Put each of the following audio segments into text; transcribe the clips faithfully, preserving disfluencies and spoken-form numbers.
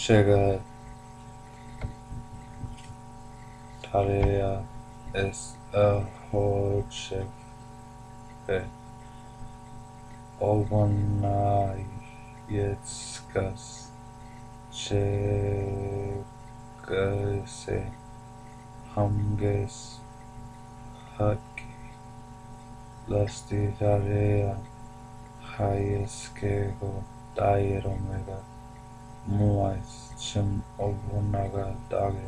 Chega tarea es a hochef pe obona yetskas chegase hamges haki lasti tarea hayeskego dairomega muais chim obonaga dage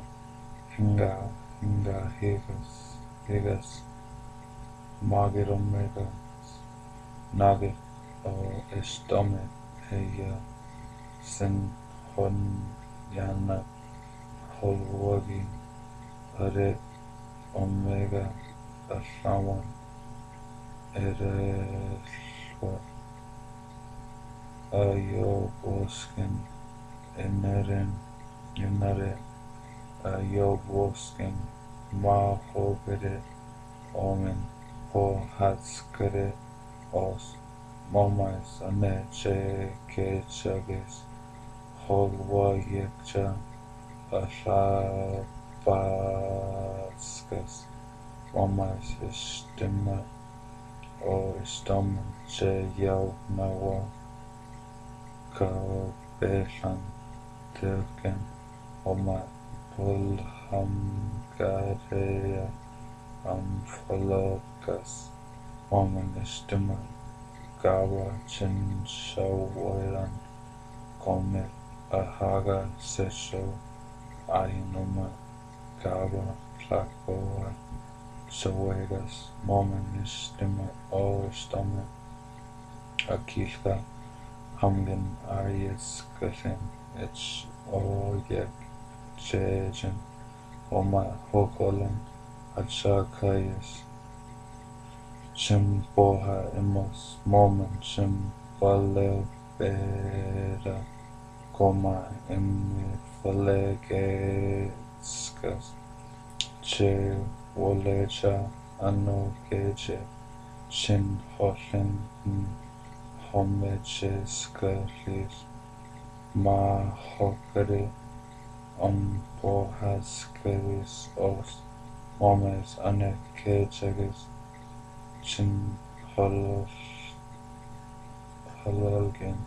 hinga hinga higas higas magiromega nage o estome eya sin hon yana holwagi aret omega asawan ereswa a yo bosken eneren enare a yo bosken ma hogere omen ho hatskere os momes ane che kechages holwa yekcha a lapaskas momes estima o estoma che yau nawa ka pesan telken oma polham kareya am folokas momen estima gawa chin shawaran komet ahaga sesho ainoma gawa plakowa shawegas momen estima o estoma akilka hamgen ayeskasen ech o yek chejen oma hokolen achakayes chim poha emos momen chim paleo pera koma emi falegetskas che wolecha ano keche chin holen in homecheskalis ma hokere on pohaskeris os momes ane kechages chin holos halolgen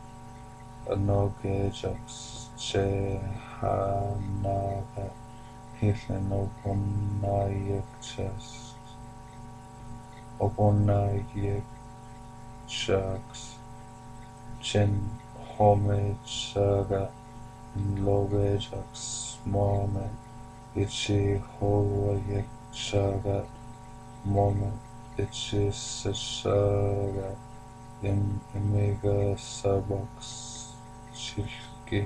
ano kechaks che hanaga hilen obonayekchas obonayekchaks chin homechaga in logechaks momen ichi holwayekchaga momen ichi sechaga in imiga sabaks chilki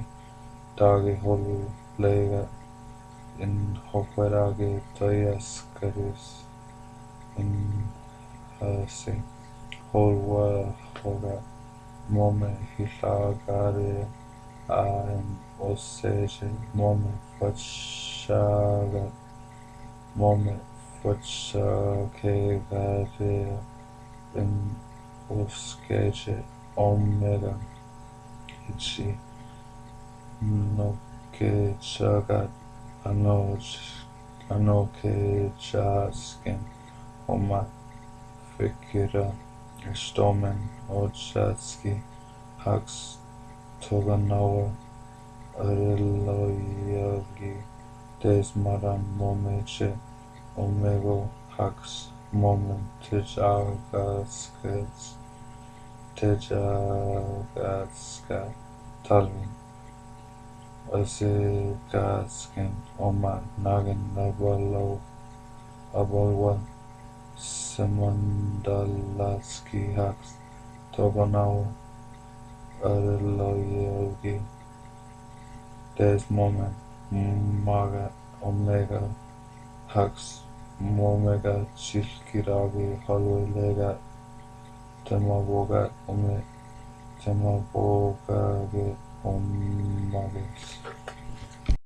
dagi holu lega in hokweragi toyaskaris in hasi holwa hoga mome hilagare a in oseje mome fachaga mome fachakegare in oskeje omega ichi nokechaga ano anokechasken oma fikira estomen ochaski haks toganawa areloyagi desmaran momeche omego haks momen tejagaskes tejagaska talvin asekasken oma nagen abalo abalwa semandalaski haks toganawa areloyagi desmomen maga omega haks momega chilkiragi halwelega temaboga ome temabogage omages